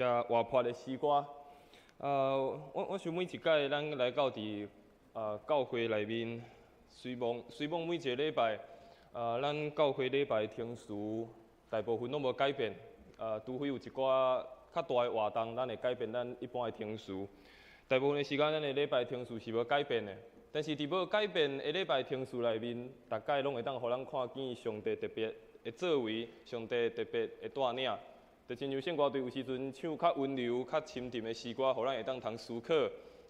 活潑的詩歌。我想每一擺咱來到佇教會內面，雖罔每一个禮拜，咱教會禮拜程序大部分攏無改變，除非有一寡較大的活動，咱會改變咱一般的程序。大部分的時間，咱的禮拜程序是無改變的。但是佇無改變的禮拜程序內面，逐擺攏會當予咱看見上帝特別的作為，上帝特別的帶領。就親像聖歌隊有時陣唱較溫柔、較深沉的詩歌，予咱會當通思考，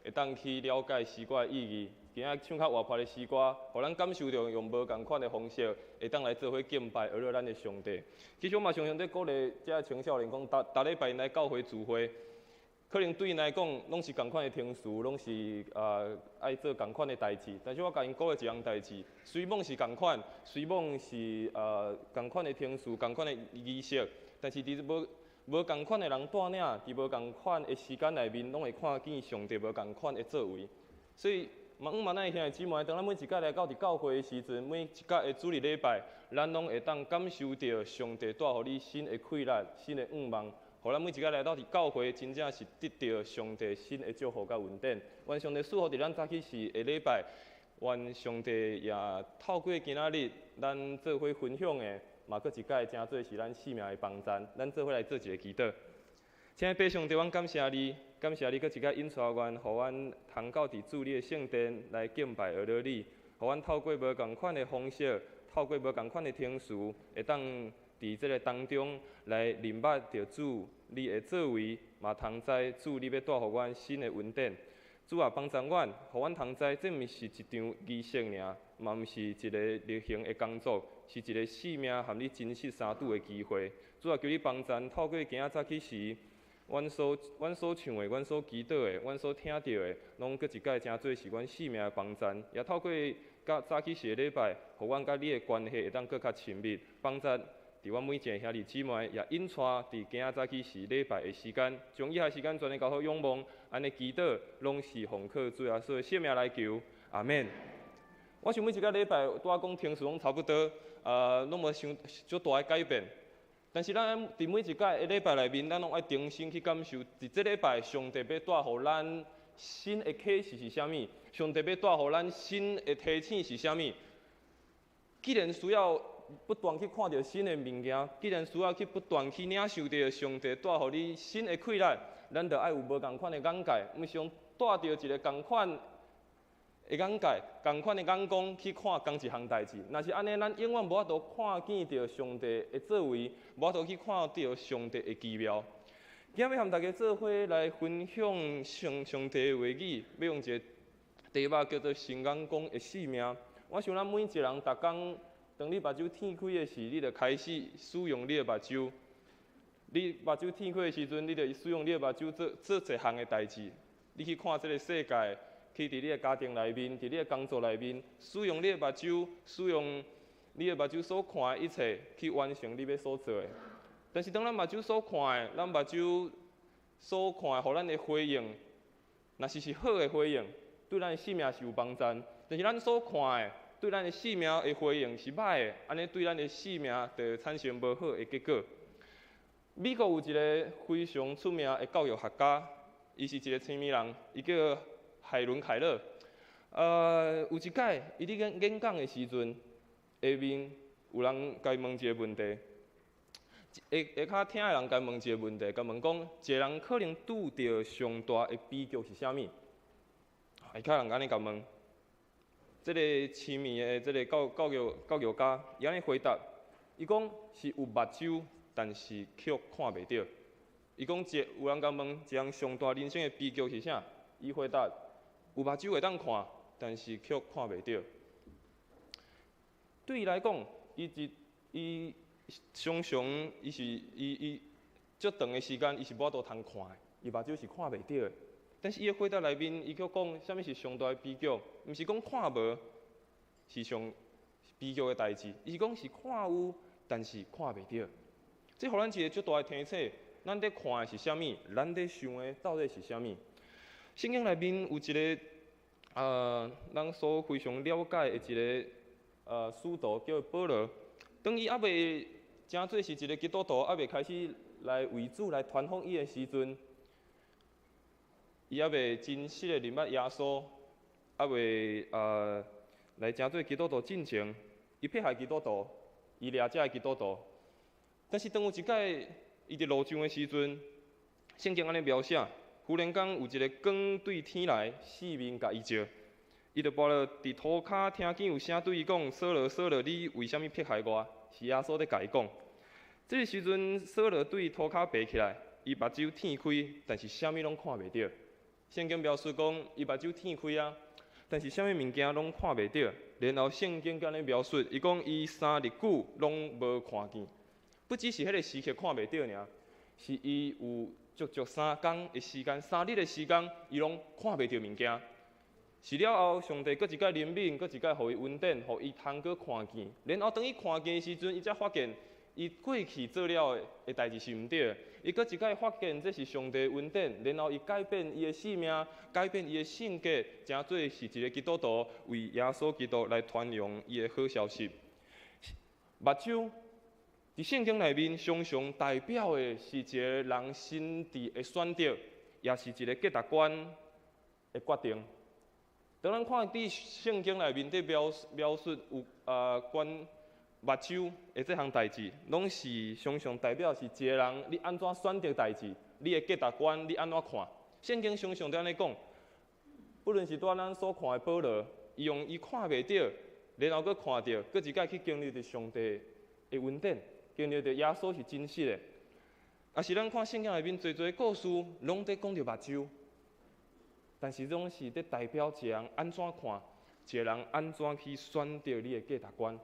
會當去了解詩歌的意義。今仔唱較活潑的詩歌，予咱感受著用無仝款的方式，會當來做伙敬拜，學了咱的上帝。其實我嘛常常佇鼓勵遮青少年講，逐逐禮拜𪜶來教會聚會，可能對𪜶來講，攏是仝款的程序，攏是愛做仝款的代誌。但是我共𪜶鼓勵一項代誌，雖罔是仝款，雖罔是仝款的程序、仝款的儀式，但是佇無仝款的人帶領，佇無仝款的時間內面，攏會看見上帝無仝款的作為。所以，嘛毋嘛，咱的兄弟姊妹，當咱每一擺來到佇教會的時陣，每一擺的主日禮拜，咱攏會當感受著上帝帶予你新的氣力、新的向望。予咱每一擺來到佇教會，真正是得著上帝新的祝福佮恩典。願上帝賜福佇咱早起時的禮拜，願上帝也透過今仔日咱做伙分享的，嘛閣一擺成做是咱生命的幫贊。咱做伙來做一个祈禱。親愛的父上帝，阮感謝你，感謝你閣一擺引帶阮，予阮通到佇主你的聖殿來敬拜學了你，予阮透過無仝款的方式，透過無仝款的程序，會當佇這个當中來認捌著主你的作為，嘛通知主你欲帶予阮新的恩典。主啊，幫助阮，予阮通知，這毋是一場儀式爾，嘛毋是一個例行的工作，是一个生命和你真實相拄的機會。主啊，求你幫助，透過今仔早起時，阮所唱的、阮所祈禱的、阮所聽著的，攏閣一擺成做是阮生命的幫贊。也透過佮早起時的禮拜，予阮佮你的關係會當閣較親密，幫助佇阮每一个兄弟姊妹，也引帶佇今仔早起時禮拜的時間，將以下時間全的交予仰望，按呢祈禱，攏是奉靠主耶穌的聖名來求，阿們。我想每一个禮拜，拄仔講程序攏差不多，攏無傷足大的改變。但是咱佇每一擺的禮拜內面，咱攏愛重新去感受，佇這禮拜上帝欲帶予咱新的啟示是啥物？上帝欲帶予咱新的提醒是啥物？既然需要不斷去看著新的物件，既然需要去不斷去領受著上帝帶予你新的氣力，咱就愛有無仝款的眼界，毋是用帶著一个仝款的眼界、仝款的眼光去看仝一項代誌。若是按呢，咱永遠無法度看見著上帝的作為，無法度去看著上帝的奇妙。今仔欲和大家做伙來分享上帝的話語，欲用一个題目叫做“新眼光的生命”。我想咱每一个人，逐工當你目睭天開的時，你就開始使用你的目睭。你目睭天開的時陣，你就使用你的目睭做做一項的代誌。你去看這个世界，去佇你的家庭內面，佇你的工作內面，使用你的目睭，使用你的目睭所看的一切，去完成你欲所做的。但是當咱目睭所看的，咱目睭所看的，予咱的回應，若是是好的回應，對咱的生命是有幫助。但是咱所看的，對咱的生命的回應是歹的，按呢對咱的生命就會產生無好的結果。美國有一个非常出名的教育學家，伊是一个青年人，伊叫海倫凱勒。有一擺，伊佇演講的時陣，下面有人共伊問一个問題，下跤聽的人共伊問一个問題，共問講，一个人可能拄著上大的悲劇是啥物？下跤人按呢共問。這个痴迷的這个教育家，伊按呢回答，伊講是有目睭，但是卻看袂著。伊講一有人共問，一項上大人生的悲劇是啥？伊回答，有目睭會當看，但是卻看袂著。對伊來講，伊一伊常常伊是伊伊足長的時間，伊是無法度通看的，伊目睭是看袂著的。但是伊的回答內面，伊卻講，啥物是上大的悲劇？毋是講看無，是上悲劇的代誌。伊是講是看有，但是看袂著。這予咱一个足大的提醒：咱佇看的是啥物？咱佇想的到底是啥物？聖經內面有一个咱所非常了解的一个使徒叫保羅。當伊猶未成做是一个基督徒，猶未開始來為主來傳福音的時陣，伊猶未真實的認捌耶穌，猶未來成做基督徒進前，伊迫害基督徒，伊掠遮的基督徒。但是當有一擺伊佇路上的時陣，聖經按呢描寫，忽然間有一个光對天來，四面共伊照，伊就跋落佇塗跤，聽見有聲對伊講：掃羅，掃羅，你為啥物迫害我？是耶穌咧共伊講。這个時陣，掃羅對塗跤爬起來，伊目睭天開，但是啥物攏看袂著。聖經描述講，伊目睭天開啊，但是啥物物件攏看袂著。然後聖經按呢描述，伊講伊三日久攏無看見，不只是彼个時刻看袂著爾，是伊有足足3工的時間，3日的時間，伊攏看袂著物件。是了後，上帝閣一擺憐憫，閣一擺予伊恩典，予伊通閣看見。然後當伊看見的時陣，伊才發現伊過去做了的代誌是毋對的。伊閣一擺發現這是上帝恩典，然後伊改變伊的性命，改變伊的性格，成做是一个基督徒，為耶穌基督來傳揚伊的好消息。目睭佇聖經內面，常常代表的是一个人心智的選擇，也是一个價值觀的決定。當咱看佇聖經內面佇描述有關目睭的這項代誌，攏是常常代表是一个人你按怎選擇代誌，你的價值觀你按怎看？聖經常常都按呢講，不論是拄仔咱所看的保羅，伊用伊看袂著，然後閣看著，閣一擺去經歷著上帝的恩典，經歷著耶穌是真實的。啊是咱看聖經內面濟濟故事，攏佇講著目睭，但是攏是佇代表一個人按怎看，一個人按怎去選擇你的價值觀。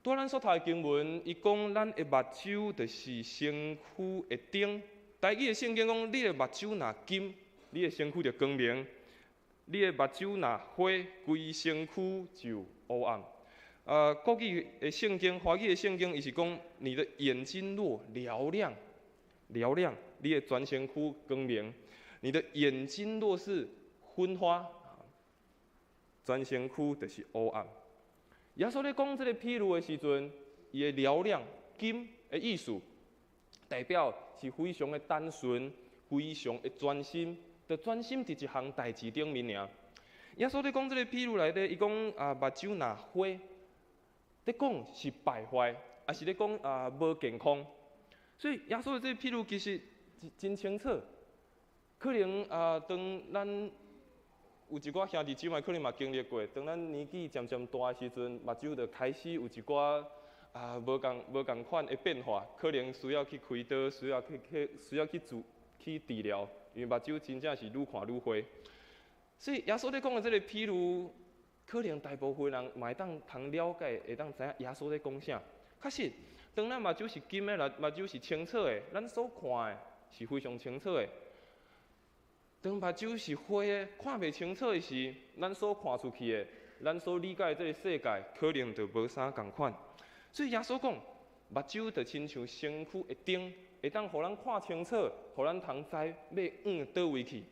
拄仔咱所讀的經文，伊講咱的目睭就是身軀的燈。台語的聖經講，你的目睭若金，你的身軀就光明；你的目睭若花，規身軀就烏暗。國語的聖經、華語的聖經，伊是講你的眼睛若嘹亮，嘹亮，你的全身軀光明；你的眼睛若是昏花，全身軀就是烏暗。耶穌咧講這个譬喻的時陣，伊的嘹亮金的意思，代表是非常的單純，非常的專心，就專心佇一項代誌頂面爾。耶穌咧講這个譬喻內底，伊講啊，目睭若花，咧講是敗壞，抑是咧講啊無健康。所以耶穌的這个譬喻其實真清楚。可能啊，當咱有一寡兄弟姊妹可能嘛經歷過，當咱年紀漸漸大的時陣，目睭就開始有一寡啊無仝款的變化，可能需要去開刀，需要去治療，因為目睭真正是愈看愈花。所以耶穌咧講的這个譬喻，可能大部分人嘛會當通了解，會當知影耶穌咧講啥。確實，當咱目睭是金的，目睭是清楚的，咱所看的是非常清楚的。當目睭是花的，看袂清楚的時，咱所看出去的，咱所理解的這个世界，可能就無啥仝款。所以耶穌講，目睭就親像身軀的燈，會當予咱看清楚，予咱通知欲往佗位去。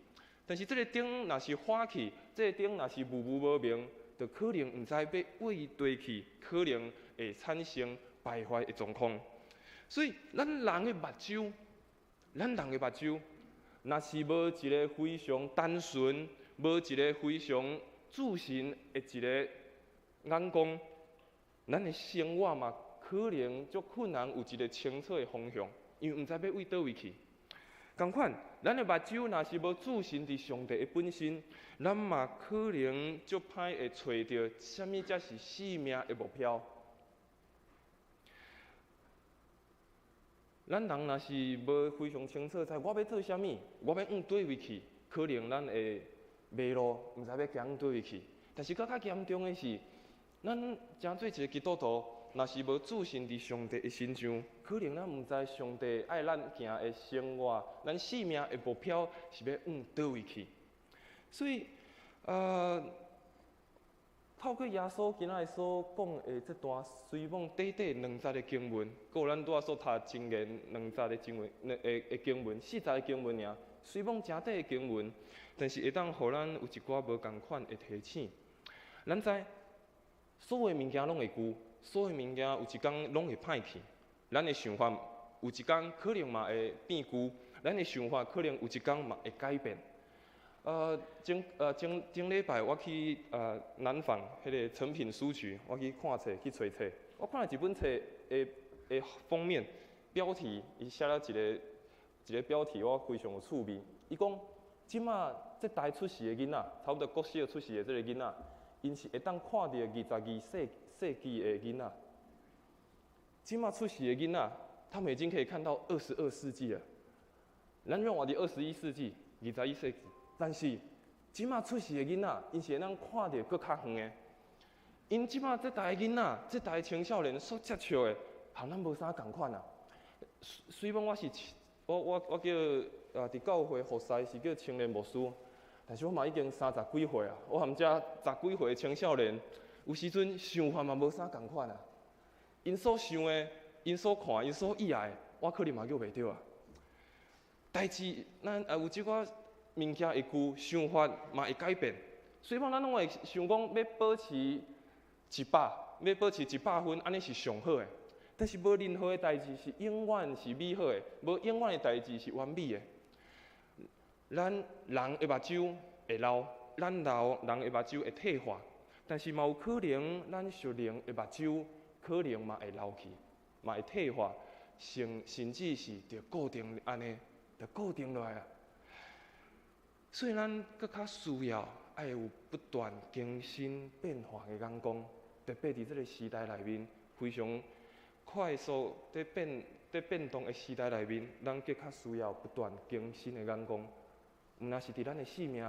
但是這个燈若是花去，這个燈若是霧霧無明，就可能毋知欲往佗去，可能會產生敗壞的狀況。所以，咱人的目睭，咱人的目睭，若是無一个非常單純，無一个非常注神的一个眼光，咱的生活嘛可能足困難有一个清楚的方向，因為毋知欲往佗位去。仝款，咱的目睭若是無注神佇上帝的本身，咱嘛可能足歹會揣著啥物才是生命的目標。咱人若是無非常清楚知我欲做啥物，我欲往佗位去，可能咱會迷路，毋知欲行佗位去。但是閣較嚴重的是，咱成做一个基督徒，若是無注神佇上帝的身上，可能咱毋知上帝愛咱行的生活，咱生命的目標是欲往佗位去。所以，透過耶穌今仔日所講的這段雖罔短短兩節的經文，閣有咱拄仔所讀箴言兩節的經文，的經文，四節的經文爾，雖罔誠短的經文，但是會當予咱有一寡無仝款的提醒。咱知所有物件攏會舊，所有物件有一工攏會歹去，咱的想法有一工可能嘛會變舊，咱的想法可能有一工嘛會改變。前前禮拜我去南紡彼个誠品書局，我去看冊去揣冊，我看著一本冊的封面標題，伊寫了一个一个標題，我非常有趣味。伊講，這馬這代出世的囡仔，差不多國小出世的這个囡仔，𪜶是會當看著22世紀的囡仔。這馬出世的囡仔，他們已經可以看到22世紀了。咱拢活佇21世紀、21世紀，但是這馬出世的囡仔，𪜶是會當看著閣較遠的。𪜶這馬這代囡仔、這代青少年所接觸的，和咱無啥仝款啊。雖講我是我叫佇教會服侍是叫青年牧師，但是我嘛已經三十幾歲啊。我含這十幾歲的青少年，有時陣想法嘛無啥仝款啊。𪜶所想的、𪜶所看、𪜶所喜愛的，我可能嘛叫袂著啊。代誌，咱也有這寡物件會舊，想法嘛會改變。雖然咱攏會想講欲保持100，欲保持100分，按呢是上好的。但是無任何的代誌是永遠是美好的，無永遠的代誌是完美的。咱人的目睭會老，咱老人的目睭會退化，但是嘛有可能，咱屬靈的目睭可能嘛會老去，嘛會退化，甚至是著固定按呢，著固定落來啊。所以咱閣較需要愛有不斷更新變化的眼光，特別佇這个時代內面，非常快速佇變動的時代內面，咱閣較需要不斷更新的眼光。毋但是佇咱的生命，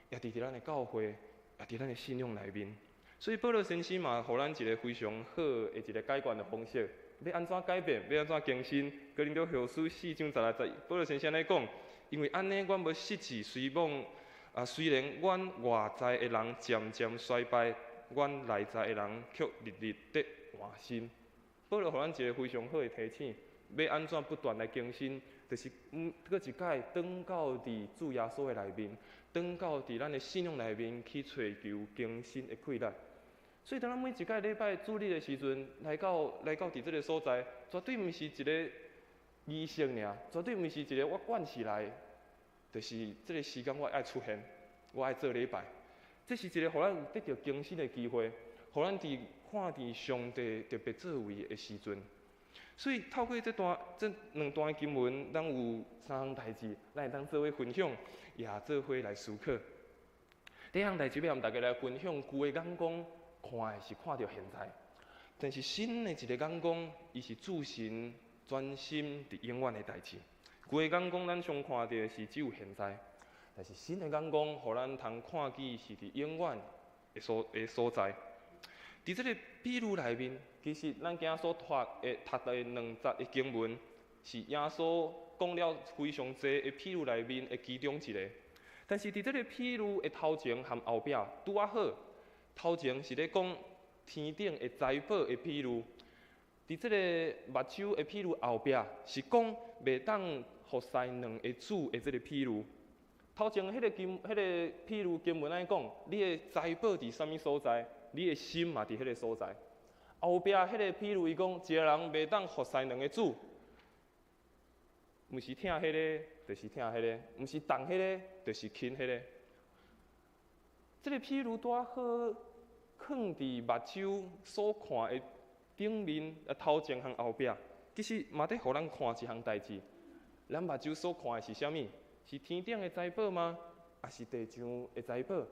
也佇咱的教會，也佇咱的信仰內面。所以保羅先生嘛，予咱一个非常好的一个解決的方式。欲按怎改變？欲按怎更新？哥林多後書四章十六節，保羅先生按呢講：因為按呢，阮無失志，雖然阮外在的人漸漸衰敗，阮內在的人卻日日得換新。保羅予咱一个非常好的提醒：欲按怎不斷來更新，就是閣一擺轉到佇主耶穌的內面，轉到佇咱的信仰內面去揣求更新的氣力。所以，當咱每一擺禮拜主日的時陣，來到佇這个所在，絕對毋是一个儀式爾，絕對毋是一个我慣勢來，就是這个時間我愛出現，我愛做禮拜。這是一个予咱有得著更新的機會，予咱佇看見上帝特別作為的時陣。所以透過這兩段經文，咱有三項代誌，咱會當做伙分享，也做伙來思考。第一項代誌欲和大家來分享，舊的眼光看的是看著現在，但是新的一个眼光，伊是注神專心佇永遠的代誌。舊的眼光，咱常看著的是只有現在，但是新的眼光，予咱通看見是佇永遠的所在。佇這个比喻內面，其實咱今仔所讀的兩節的經文，是耶穌講了非常濟的譬喻內面的其中一个。但是佇這个譬喻的頭前和後壁拄仔好，頭前是咧講天頂的財寶的譬喻，佇這个目睭的譬喻後壁是講袂當服侍兩个主的這个譬喻。頭前彼个譬喻經文按呢講，你的財寶佇啥物所在，你的心嘛佇彼个所在。後壁彼个譬喻伊講，一个人袂當服侍兩个主，毋是疼彼个，就是疼彼个；毋是重彼个，就是輕彼个。這个譬喻拄仔好，囥佇目睭所看的頂面，頭前和後壁，其實嘛佇予咱看一項代誌。咱目睭所看的是啥物？是天頂的財寶嗎？抑是地上的財寶？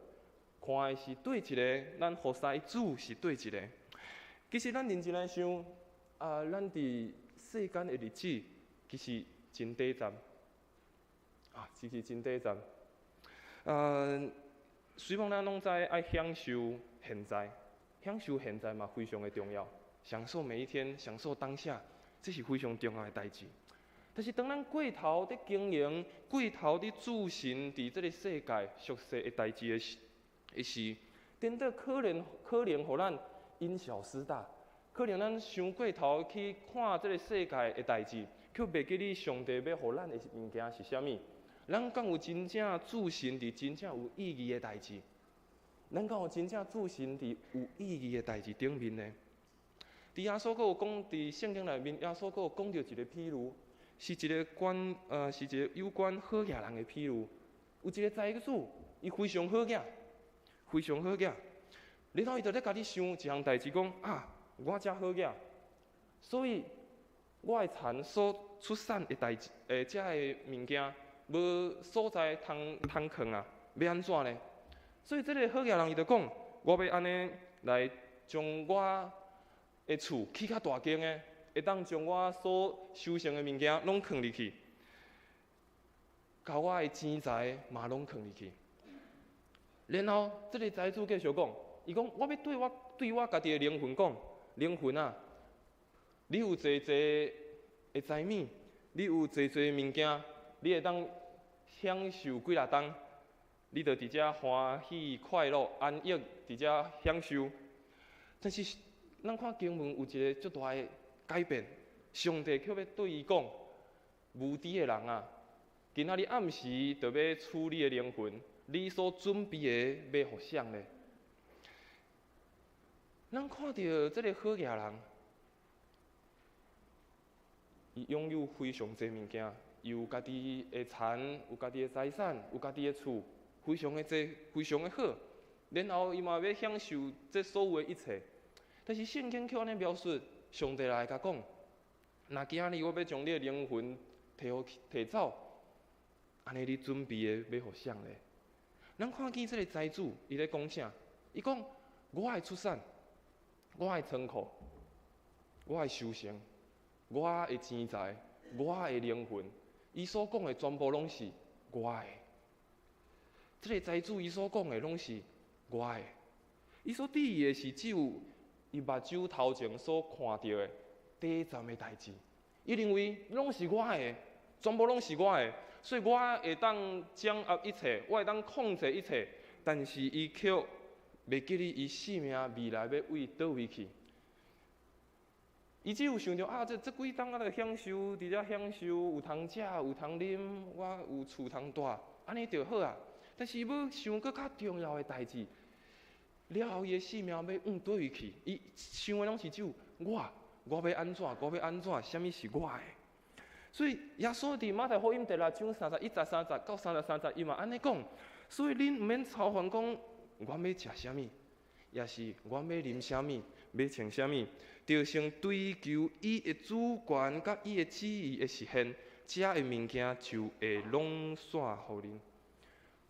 看的是佗一个，咱服侍主是佗一个？其實咱認真來想，咱佇世間的日子其實真短暫，其實真短暫。雖然咱攏知愛享受現在，享受現在嘛非常的重要，享受每一天，享受當下，這是非常重要的代誌。但是當咱過頭佇經營，過頭佇注神佇這个世界俗世的代誌的時，顛倒可能予咱因小失大，可能咱傷過頭去看這个世界的代誌，卻袂記得上帝欲予咱的物件是啥物。咱敢有真正注神佇真正有意義的代誌？咱敢有真正注神佇有意義的代誌頂面呢？佇耶穌閣有講，佇聖經內面，耶穌閣有講著一個譬喻，是一個關呃，是一個有關好額人的譬喻。有一個財主，伊非常好額，非常好額。然後伊就咧家己想一項代誌，講啊，我遮好額，所以我的田所出產的代誌，遮的物件無所在通通囥啊，欲按怎呢？所以這个好額人伊就講，我欲按呢來將我的厝起較大間的，會當將我所收成的物件攏囥入去，共我的錢財嘛攏囥入去。然後，這个財主繼續講，伊講我欲對我對我家己的靈魂講，靈魂啊，你有濟濟的財物，你有濟濟物件，你會當享受幾若冬，你就佇遮歡喜快樂安逸佇遮享受。但是，咱看經文有一个足大的改變，上帝卻欲對伊講：無知的人啊，今仔日暗時就欲取你的靈魂，你所準備的欲予誰呢？咱看著這个好額人，伊擁有非常濟物件，伊有家己的田，有家己的財產，有家己的厝，非常的濟，非常的好。然後伊嘛欲享受這所有的一切。但是聖經卻按呢描述，上帝來共講：若今仔日我欲將你的靈魂提予去提走，按呢你準備的欲予誰呢？咱看見這个財主，伊咧講啥？伊講：我的出產，我的倉庫，我的收成，我的錢財，我的靈魂，伊所講的全部攏是我的。這个財主伊所講的攏是我的，伊所注意的是只有伊目睭頭前所看著的短暫的代誌，伊認為攏是我的，全部攏是我的，所以我會當掌握一切，我會當控制一切，但是伊卻袂記得伊性命未來欲往佗位去。伊只有想著啊，這這幾冬啊，咧享受，佇遮享受，有通食，有通啉，我有厝通蹛，按呢就好啊。但是伊欲想閣較重要的代誌。了後，伊的性命欲往佗位去？伊想的攏是只有我，我欲按怎，我欲按怎，啥物是我的？所以耶穌佇馬太福音第六章31節30到33節，伊嘛按呢講。所以恁毋免操煩講，阮欲食啥物，抑是阮欲啉啥物，欲穿啥物，著先追求伊的主權佮伊的旨意的實現，這的物件就會攏煞予恁。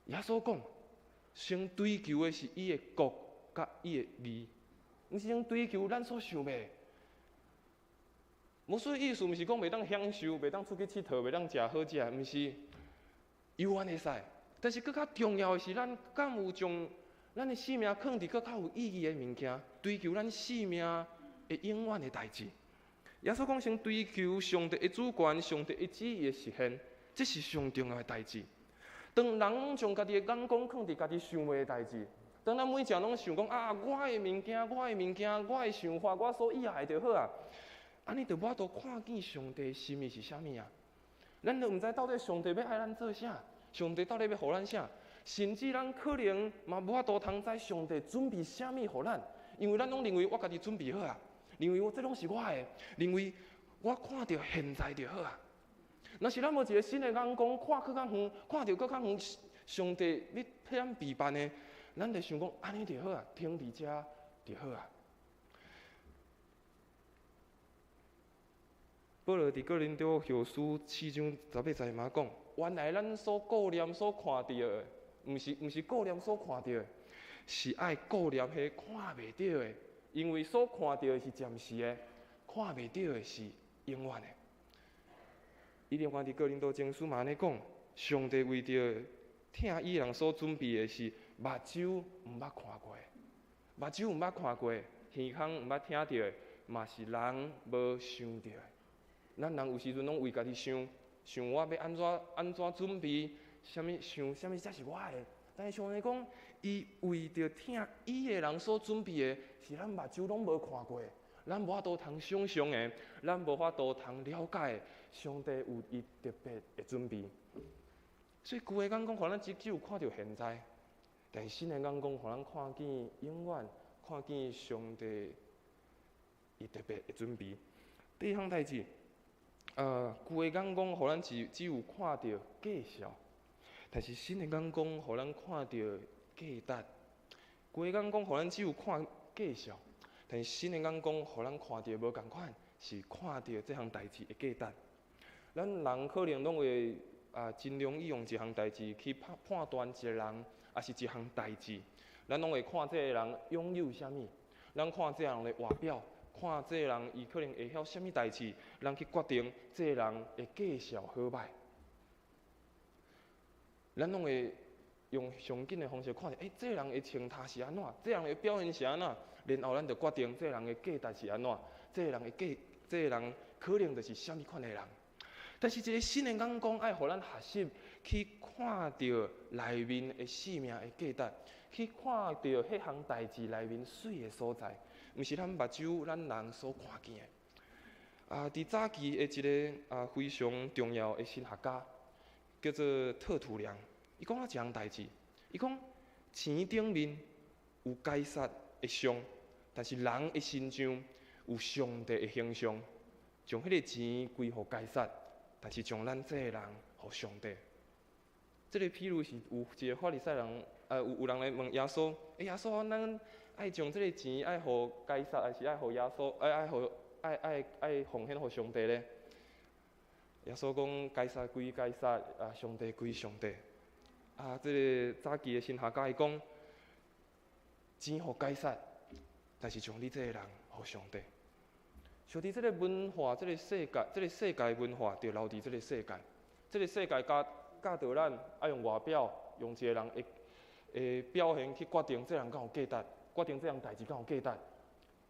耶穌講，先追求的是伊的國佮伊的義，毋是先追求咱所想的。牧師意思毋是講袂當享受，袂當出去𨑨迌，袂當食好食的，毋是，猶原會使。但是閣較重要的是，咱敢有將咱的性命囥佇閣較有意義的物件，追求咱性命的永遠的代誌。耶穌講，先追求上帝的主權、上帝的旨意的實現，這是上重要的代誌。當人攏將家己的眼光囥佇家己想欲的代誌，當咱每一個攏想講啊，我的物件，我的物件，我的想法，我所以愛的就好啊，按呢就無法度看見上帝的心意是啥物啊？咱都毋知到底上帝欲愛咱做啥，上帝到底欲予咱啥，甚至咱可能嘛無法度通知上帝準備啥物予咱，因為咱攏認為我家己準備好啊，認為我這攏是我的，認為我看著現在就好啊。若是咱無一个新的眼光，看閣較遠，看著閣較遠，上帝咧替咱備辦的，咱就想講按呢就好啊，停佇遮就好啊。保羅佇哥林多後書四章十八節嘛講，原來咱所顧念、所看著的，毋是毋是顧念所看著的，是愛顧念彼看袂著的，因為所看著的是暫時的，看袂著的是永遠的。伊另外佇哥林多前書嘛按呢講，上帝為著疼伊人所準備的是目睭毋捌看過，目睭毋捌看過，耳孔毋捌聽著的，嘛是人無想著的。咱人有時陣攏為家己想，想我欲按怎按怎準備，啥物想啥物才是我的。但是上帝講，伊為著疼伊的人所準備的，是咱目睭攏無看過的。咱無法度通想像的，咱無法度通了解的，上帝有伊特別的準備。所以舊的眼光，予咱只有看著現在；但是新的眼光，予咱看見永遠，看見上帝。伊特別會準備。第二項代誌，舊的眼光，予咱只有看著價數，但是新的眼光，予咱看著價值。舊的眼光，予咱只有看價數，但是新的眼光，予咱看著無仝款，是看著這項代誌的價值。咱人可能攏會啊，真容易用一項代誌去判斷一個人，抑是一項代誌。咱攏會看這個人擁有啥物，咱看這個人的外表，看這個人伊可能會曉啥物代誌，咱去決定這個人的價數好䆀。咱攏會用上緊的方式看著，欸，這個人的穿搭是按怎，這個人的表現是按怎，然後咱就決定這個人的價值是按怎，這個人可能就是啥物款的人。但是，一个新的眼光愛予咱學習去看著內面的生命的價值，去看著彼項代誌內面媠的所在，毋是咱目睭、咱人所看見的。啊，佇早期的一个非常重要的神學家，叫做特土良，伊講了一項代誌，伊講錢頂面有該撒的像，但是人的身上有上帝的形象，將彼個錢歸予該撒，但是將咱這个人予上帝。這个譬喻是有一个法利賽人，有人來問耶穌，欸，耶穌，咱愛將這个錢愛予該撒，還是愛予耶穌？愛奉獻予上帝咧？耶穌講，該撒歸該撒，啊，上帝歸上帝。啊，這个早期的神學家伊講，錢予該撒，但是將你這个人予上帝。像佇這个文化，這个世界文化，就留佇這个世界。這个世界教教導咱愛用外表，用一个人的表現去決定這个人敢有價值，決定這項代誌敢有價值。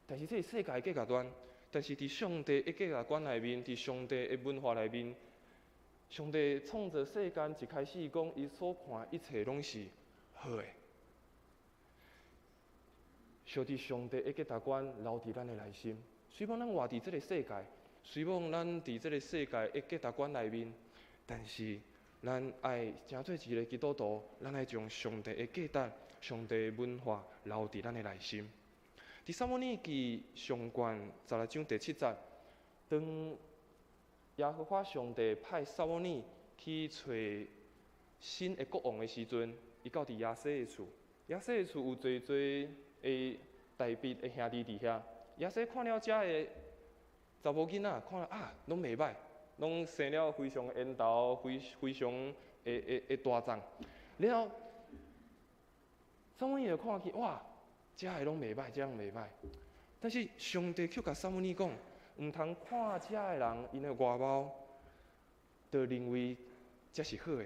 但是這个世界價值觀，但是佇上帝的價值觀內面，佇上帝的文化內面，上帝創造世間一開始講，伊所看一切攏是好的。相佇上帝的價值觀留佇咱的內心。雖罔咱活佇這个世界，雖罔咱佇這个世界的價值觀內面，但是咱愛成做一个基督徒，咱愛將上帝的價值、上帝的文化留佇咱的內心。佇撒母耳記上卷16章第7節，當耶和華上帝派撒母耳去揣新的國王的時陣，伊到佇耶西的厝，耶西的厝有濟濟的大衛的兄弟佇遐。耶西看了遮的查某囡仔，看了啊，攏袂䆀，攏生了非常緣投，非常的大壯。然後撒母耳就看見，哇，遮的攏袂䆀，遮攏袂䆀。但是上帝卻共撒母耳講，毋通看遮的人𪜶的外貌，就認為這是好的。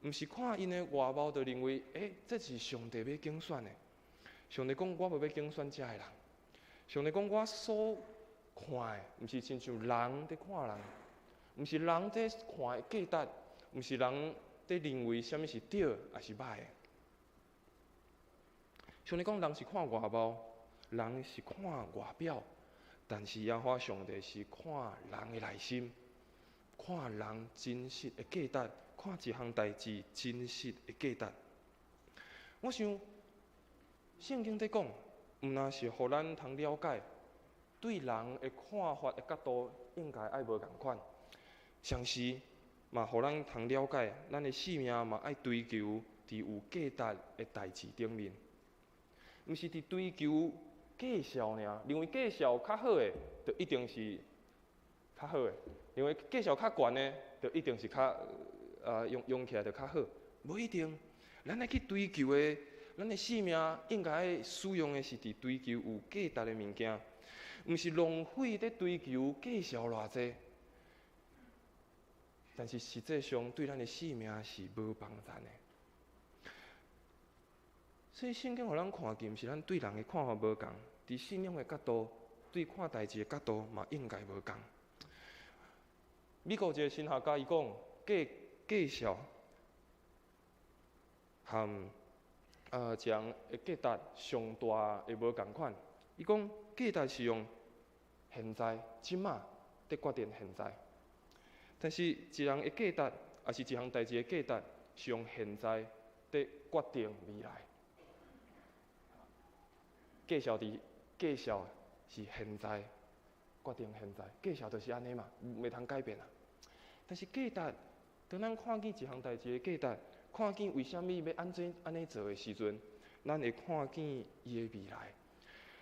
毋是看𪜶的外貌就認為，欸，這是上帝欲揀選的。上帝講，我無欲揀選遮的人。上帝講，我所看的，毋是親像人佇看人，毋是人佇看的價值，毋是人佇認為啥物是對，抑是䆀的。上帝講，人是看外貌，人是看外表，但是耶和華上帝是看人的內心，看人真實的價值，看一項代誌真實的價值。我想，聖經佇講，毋但是予咱通了解，對人的看法的角度應該愛無仝款，同時嘛，予咱通了解，咱的生命嘛愛追求佇有價值的代誌頂面，毋是佇追求價數爾，認為價數較好的，就一定是較好的；認為價數較懸的，就一定是較用起來就較好。無一定，咱愛去追求的，咱的生命應該使用的是佇追求有價值的物件，毋是浪費佇追求價數偌濟。但是實際上對咱的生命是無幫助的。所以聖經予咱看見，毋是咱對人的看法無仝，佇信仰的角度，對看代誌的角度嘛應該無仝。美國一个神學家伊講，價數和一人的價值上大的無仝款。伊講價值是用現在、這馬佇決定現在，但是一人的價值，抑是一項代誌的價值，是用現在佇決定未來。價數佇價數是現在決定現在，價數就是按呢嘛，袂通改變啊。但是價值，當咱看見一項代誌的價值，看見為啥物欲按怎按呢做的時陣，咱會看見伊的未來，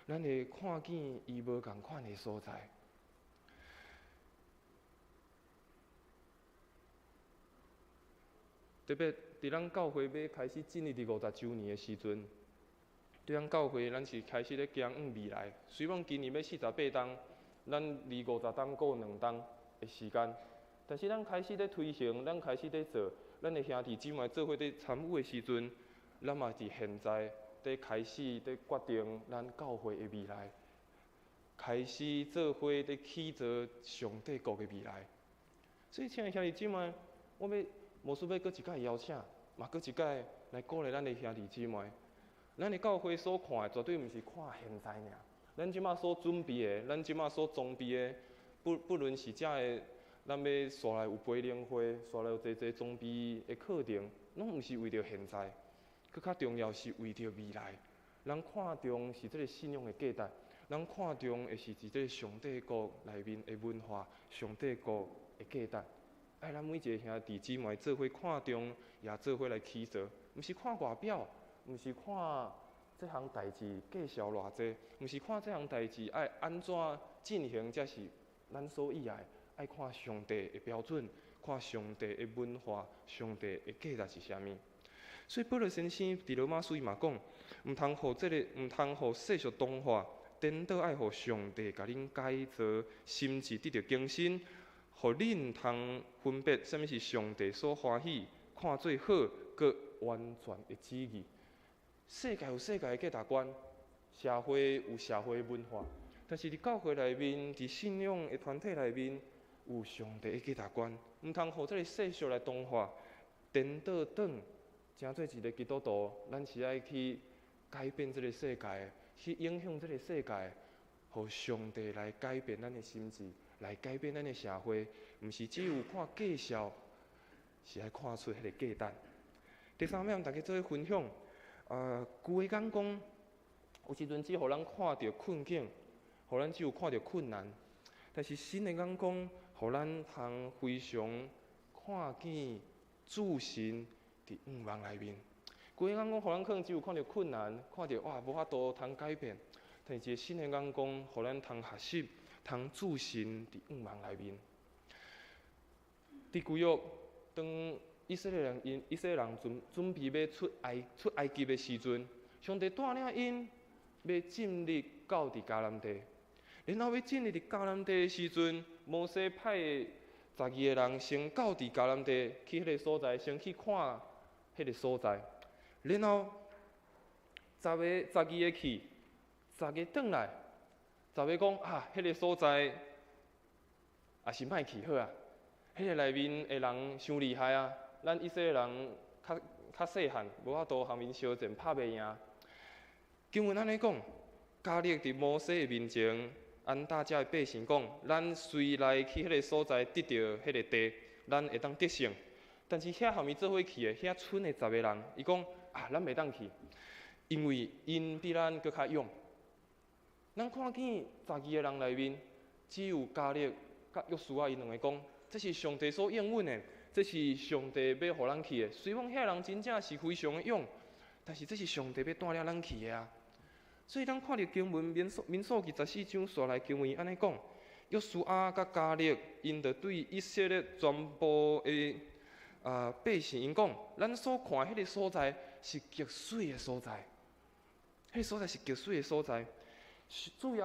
咱會看見伊無仝款的所在。特別佇咱教會欲開始進入佇50週年的時陣，對咱教會，咱是開始咧行向未來。雖講今年欲48冬，咱離50冬閣有2冬的時間，但是咱開始咧推行，咱開始咧做，咱的兄弟姊妹做伙佇參與的時陣，咱嘛佇現在佇開始佇決定咱教會的未來，開始做伙佇起造上帝國的未來。所以，親愛兄弟姊妹，我欲牧師欲閣一擺邀請，嘛閣一擺來鼓勵咱的兄弟姊妹。咱的教會所看的，絕對毋是看現在爾。咱這馬所準備的，咱這馬所裝備的，不論是遮的，咱欲紲來有培靈會，紲來有濟濟裝備的課程，攏毋是為著現在，閣較重要是為著未來。咱看重是這个信仰的價值，咱看重的是佇這个上帝國內面的文化，上帝國的價值。愛咱每一个兄弟姊妹做伙看重，也做伙來起造，毋是看外表。毋是看這項代誌價數偌濟，毋是看這項代誌愛按怎進行，才是咱所意愛。愛看上帝的標準，看上帝的文化，上帝的價值是啥物。所以保羅先生佇羅馬書伊嘛講，毋通予這个，毋通予世俗同化，顛倒愛予上帝共恁改造，心智得著更新，予恁通分別啥物是上帝所歡喜、看做好、閣完全的旨意。世界有世界的價值觀，社會有社會的文化，但是佇教會內面，佇信仰的團體內面，有上帝的價值觀，毋通予這个世俗來同化，顛倒轉，成做一个基督徒，咱是愛去改變這个世界，去影響這个世界，予上帝來改變咱的心智，來改變咱的社會，毋是只有看價數，是愛看出彼个價值。第三欲佮大家做伙分享。舊的眼光，有時陣只予咱看著困境，予咱只有看著困難。但是新的眼光，予咱通非常看見主神佇向望內面。舊的眼光，予咱可能只有看著困難，看著哇無法度通改變。但是一個新的眼光，予咱通學習，通注神佇向望內面。佇舊約，當以色列人𪜶以色列人準準備欲出埃及的時陣，上帝帶領𪜶欲進入到佇迦南地。然後欲進入佇迦南地的時陣，摩西派12個人先到佇迦南地去彼個所在，先去看彼個所在。然後12個去，十個轉來，十個講啊，彼個所在也是莫去好啊。彼個內面的人傷厲害啊！咱以色列人較較細漢，無法度和𪜶相戰，拍袂贏。經文按呢講，迦勒佇摩西的面前，按大家的百姓講：咱隨來去彼个所在得著彼个地，咱會當得勝。但是遐和伊做伙去的，遐賰的十個人，伊講啊，咱袂當去，因為𪜶比咱閣較勇。咱看見12個人內面，只有迦勒佮約書亞𪜶兩个講，這是上帝所應允的，這是上帝欲予咱去的。雖講遐人真正是非常的勇，但是這是上帝欲帶領咱去的啊。所以咱看著經文民數記14章紲來經文按呢講，約書亞佮迦勒，𪜶就對以色列全部的百姓𪜶講，咱所看彼个所在是極媠的所在，彼个所在是極媠的所在。主耶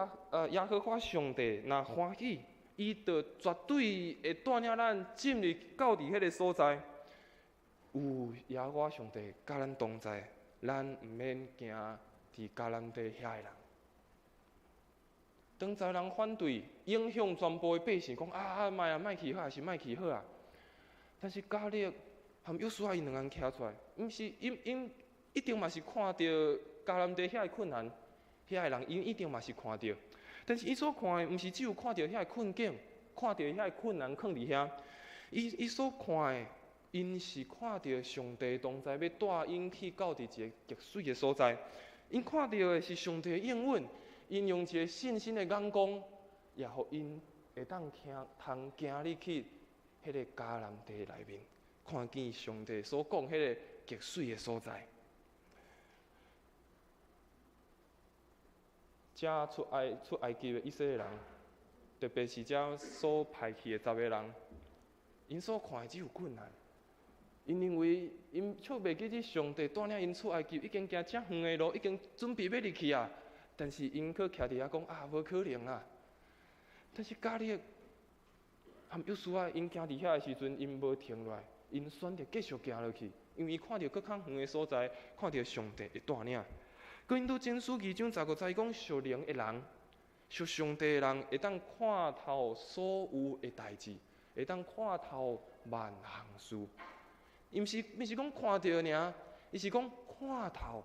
和華上帝若歡喜，伊就絕對會帶領咱進入到佇彼个所在。有耶和華上帝佮咱同在，咱毋免驚佇迦南地遐的人。當十人反對，影響全部的百姓，講啊，莫啊，莫去好，還是莫去好啊。但是迦勒和約書亞𪜶兩个人徛出來，毋是𪜶𪜶一定嘛是看著迦南地遐的困難，遐的人𪜶一定嘛是看著。但是伊所看的，毋是只有看著遐的困境，看著遐的困難囥佇遐。伊所看的，𪜶是看著上帝同在，欲帶𪜶去到佇一个極媠的所在。𪜶看著的是上帝的應允， 𪜶用一个信心的眼光，也予𪜶會當行通行入去彼个迦南地內面，看見上帝所講彼个極媠的所在。遮出埃及的以色列人，特別是遮所派去的十个人，𪜶所看的只有困難。𪜶認為𪜶卻袂記得上帝帶領𪜶出埃及，已經行遮遠的路，已經準備欲入去啊。但是𪜶閣徛佇遐講啊，無可能啦。但是加勒和約書亞𪜶行佇遐的時陣，𪜶無停落來，𪜶選擇繼續行落去，因為伊看著閣較遠的所在，看著上帝的帶領。哥林多前書2章15節講，屬靈的人，屬上帝的人，會當看透所有的代誌，會當看透萬項事。伊毋是講看著爾，伊是講看透，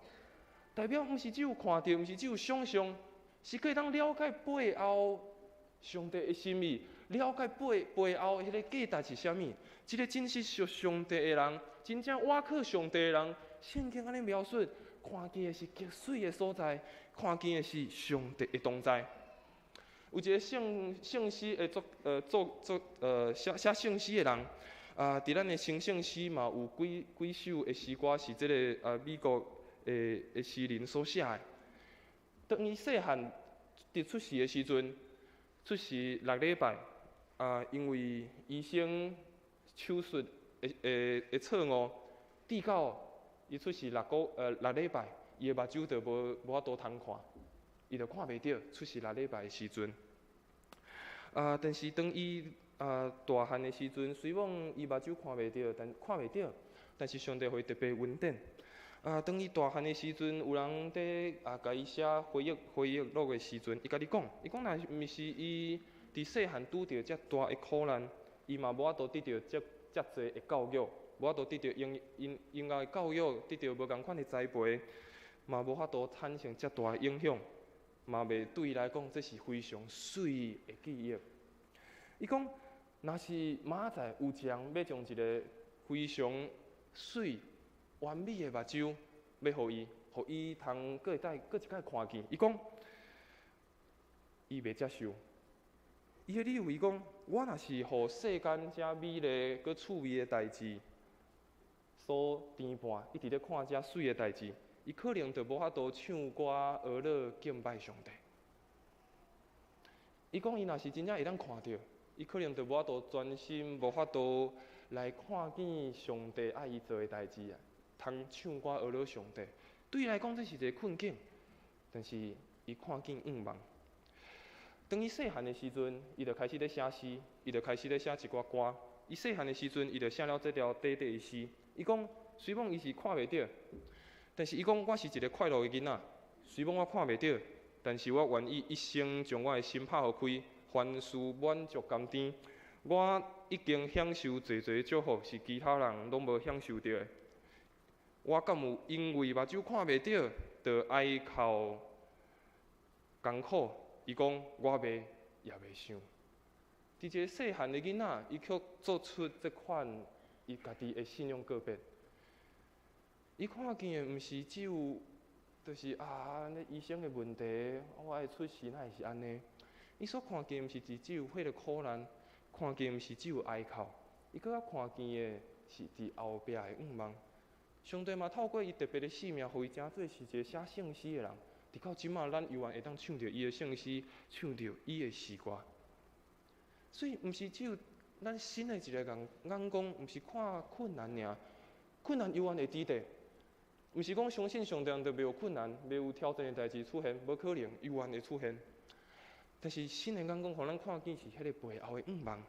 代表毋是只有看著，毋是只有想像，是閣會當了解背後上帝的心意，了解背後彼個價值是啥物。這个真實屬上帝的人，真正倚靠上帝的人，聖經按呢描述，看見的是極媠的所在，看見的是上帝的同在。有一个聖詩的作呃作作呃寫寫聖詩的人，啊，佇咱的成聖詩嘛有幾幾首的詩歌是這个美國的詩人所寫的。當伊細漢佇出世的時陣，出世6禮拜，啊，因為醫生手術的錯誤，致到伊出世六禮拜，伊的目睭就無法度通看，伊就看袂著。出世六禮拜的時陣，啊，但是當伊大漢的時陣，雖罔伊目睭看袂著，但看袂著，但是上帝予伊特別恩典。啊，當伊大漢的時陣，有人佇共伊寫回憶錄的時陣，伊家己講，伊講若毋是伊佇細漢拄著遮大的苦難，伊嘛無法度得著遮濟的教育，無法度得著音樂的教育，得著無仝款的栽培，嘛無法度產生遮大的影響，嘛袂對伊來講，這是非常媠的記憶。伊講，若是明仔載有一人欲將一个非常媠、完美的目睭，欲予伊，予伊通閣會當閣一擺看見。伊講，伊袂接受。伊的理由，伊講，我若是予世間遮美麗、閣趣味的代誌所牽絆，一直咧看遮媠的代誌，伊可能就無法度唱歌、學樂、敬拜上帝。伊講，伊若是真正會當看著，伊可能就無法度專心，無法度來看見上帝愛伊做的代誌啊，通唱歌學樂上帝。對伊來講，這是一个困境。但是伊看見向望。當伊細漢的時陣，伊就開始咧寫詩，伊就開始咧寫一寡歌。伊細漢的時陣，伊就寫了這條短短的詩。伊講，雖罔伊是看袂著，但是伊講我是一个快樂的囡仔。雖罔我看袂著，但是我願意一生將我的心拍予開，凡事滿足甘甜。我已經享受濟濟祝福，是其他人攏無享受著的。我敢有因為目睭看袂著，就哀哭艱苦？伊講我袂，也袂想。佇一个細漢的囡仔，伊卻做出這款伊家己的信仰告白。伊看見的毋是只有，就是啊，那醫生的問題，我愛出世，哪會是按呢？伊所看見毋是只有彼个苦難，看見毋是只有哀哭，伊閣較看見的是佇後壁的向望。上帝嘛透過伊特別的使命，予伊成做是一个寫聖詩的人。直到這馬，咱猶原會當唱著伊的聖詩，唱著伊的詩歌。所以，毋是只有咱新的一个眼光，毋是看困難爾，困難猶原會佇咧。毋是講相信上帝就袂有困難、袂有挑戰的代誌出現，無可能，猶原會出現。但是新的眼光，予咱看見是彼个背後的向望，予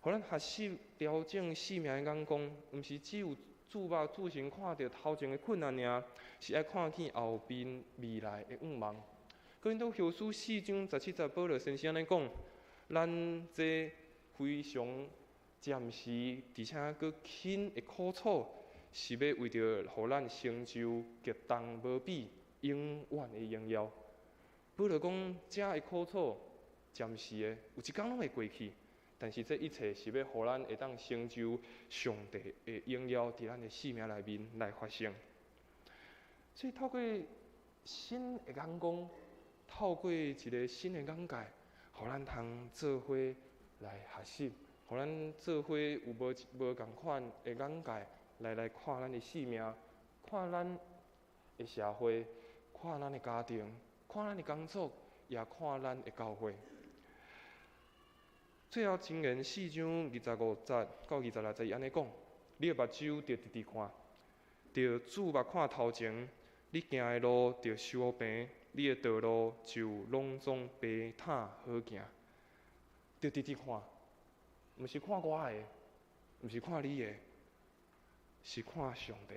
咱學習調整生命的眼光，毋是只有注目注神看著頭前的困難爾，是愛看見後邊未來的向望。哥林多後書4章17節，保羅先生按呢講：咱這非常暫時，而且閣輕的苦楚，是欲為著予咱成就極重無比、永遠的榮耀。保羅講，這的苦楚暫時的，有一工攏會過去。但是這一切是欲予咱會當成就上帝的榮耀，佇咱的生命內面來發生。所以透過新的眼光，透過一个新的眼界，予咱通做伙來學習，予咱做伙有無無仝款的眼界來看咱的生命，看咱的社會，看咱的家庭，看咱的工作，也看咱的教會。最後，箴言四章二十五節到二十六節，伊按呢講：你的目睭著直直看，著注目看頭前，你行的路著修平，你的道路就攏總平坦好行。著直直看，毋是看我的，毋是看你的，是看上帝，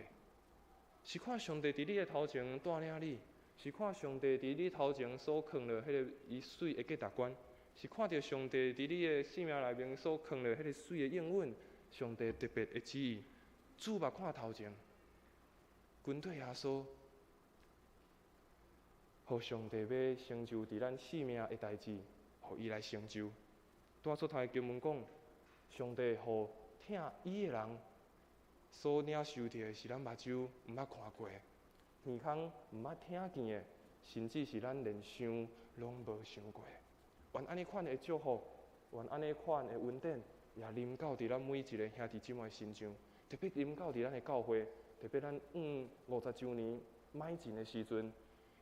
是看上帝佇你的頭前帶領你，是看上帝佇你頭前所囥落彼个伊媠的價值觀，是看著上帝佇你的生命內面所囥落彼个媠的應允，上帝特別的旨意，注目看頭前，跟綴耶穌，予上帝欲成就佇咱生命的代誌，予伊來成就。拄仔所讀的經文講，上帝予疼伊的人所領受著的是咱目睭毋捌看過，耳孔毋捌聽見的，甚至是咱連想攏無想過。願按呢款的祝福，願按呢款的恩典，也臨到佇咱每一个兄弟姊妹身上，特別臨到佇咱的教會，特別咱往50週年邁進的時陣，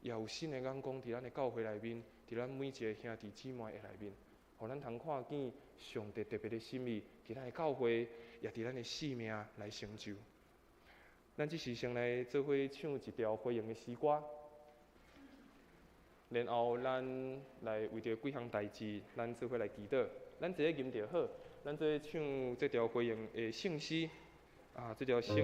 也有新的眼光佇咱的教會內面，佇咱每一个兄弟姊妹的內面，予咱通看見上帝特別的心意，佇咱的教會，也佇咱的生命來成就。咱這時先來做伙唱一條回應的詩歌，然後咱來為著幾項代誌，咱做伙來祈禱。咱坐咧吟就好，咱做伙唱這條回應的聖詩，啊，這條聖。